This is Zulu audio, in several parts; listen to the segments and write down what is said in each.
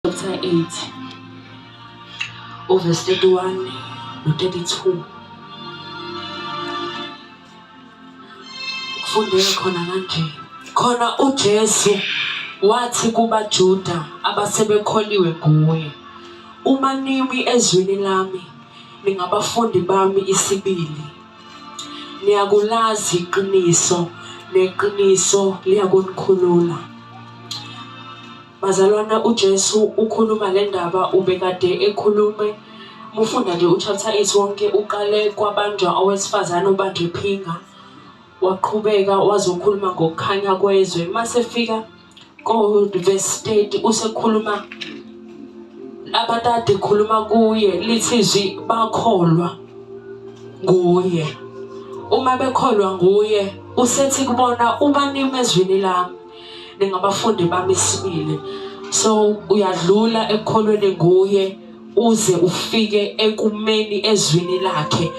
Chapter 8 uverse 31 no-32 kufundeka khona kanje khona uJesu wathi kubaJuda abasebekholiwe nguye uma nimi ezwini lami ningabafundi bami isibili Niyakulazi iqiniso, neqiniso liyakunikhulula. Bazalwana, uJesu ukhuluma le ndaba ubekade ekhulume mufunda nje uchapter 8 wonke uqale kwabanjwa owesifazane obanjwe ephinga waqhubeka wazokhuluma ngokukhanya kwezwe masefika Ko verse 30 usekhuluma abantu ade khuluma kuye lithi izwi bakholwa nguye uma bekholwa nguye usethi kubona uma nime ezwini lami ningabafundi bami isibili so uyadlula ekukholweni nguye uze ufike ekumeni ezwini lakhe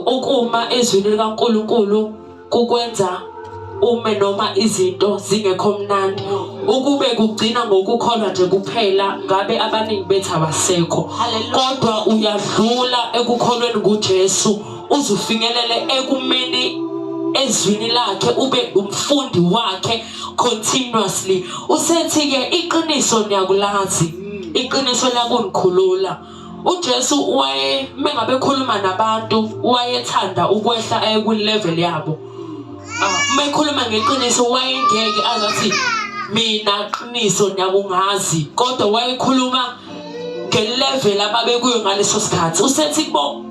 ukuma ezwini likaNkuluNkulu kukwenza ume noma izinto zingekho mnandi ukube kugcina ngokukholwa nje kuphela ngabe abaningi bethu abasekho kodwa uyadlula ekukholweni kuJesu uzufinyelele ekumeni ezwini lakhe ube umfundi wakhe continuously usethi ke iqiniso niyakulazi iqiniso lakunikhulula uJesu waye mengabe ekhuluma nabantu wayethanda ukwehla aye ku level yabo ah, uma ekhuluma ngeqiniso wayengeke azathi mina qiniso niyakungazi kodwa wayekhuluma ngelevel ababekuyo ngaleso sikhathi usethi kubo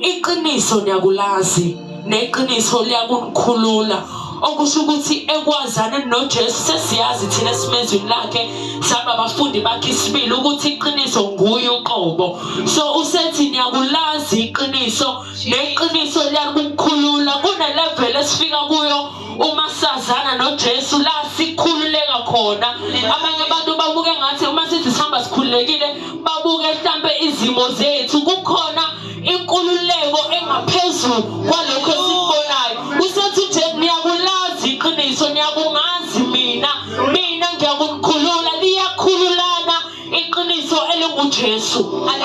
iqiniso niyakulazi neqiniso liyakunikhulula okusho ukuthi ekwazaneni noJesu sesiyazi thina esimezwini lakhe saba abafundi bakhe isibili ukuthi iqiniso nguye uqobo so usethi niyakulazi iqiniso neqiniso liyakukhulula kunelevel esifika kuyo uma sazana noJesu la sikhululeka khona abanye abantu babuke ngathi uma sithi sihamba sikhululekile babuke mhlampe izimo zethu kukhona inkululeko engaphezulu kwalokho esikubonayo usethi nje niyakulazi iqiniso niyakungazi mina mina ngiyakunikhulula liyakhululana iqiniso elinguJesu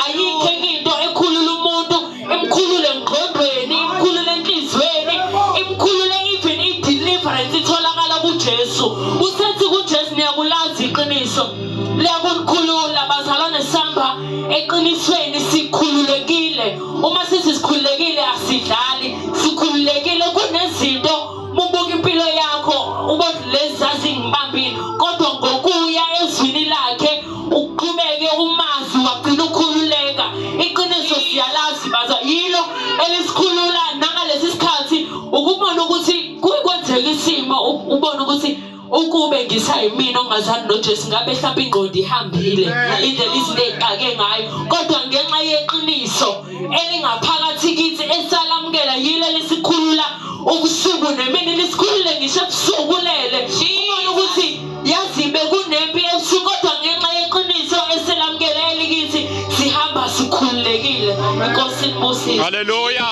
ayikho enye into ekhulula umuntu imkhulule engqondweni imkhulule enhliziyweni imkhulule even i-deliverance itholakala kuJesu usethi kuJesu niyakulazi iqiniso liyakunikhulula bazalwane samba eqinisweni sikhululekile uma sithi sikhululekile asidlali sikhululekile kunezinto mubuka impilo yakho ubona lezi zazingibambile kodwa ngokuya ezwini lakhe uqhubeke umazi wagcina ukhululeka iqiniso siyalazi baza yilo elisikhulula nangalesi sikhathi ukubona ukuthi kuyikwenzeka isimo ubone ukuthi ukube ngisayimina ongazani noJesu ngabe mhlawumbe ingqondo ihambile indlela izinto ey'xake ngayo kodwa ngenxa yeqiniso elingaphakathi kithi esalamukela yilo lisikhulula ubusuku nemini lisikhulule ngisho ebusuku lele ubone ukuthi yazi bekunempi ebusuku kodwa ngenxa yeqiniso eselamukela elikithi sihamba sikhululekile inkosi inibusise haleluya.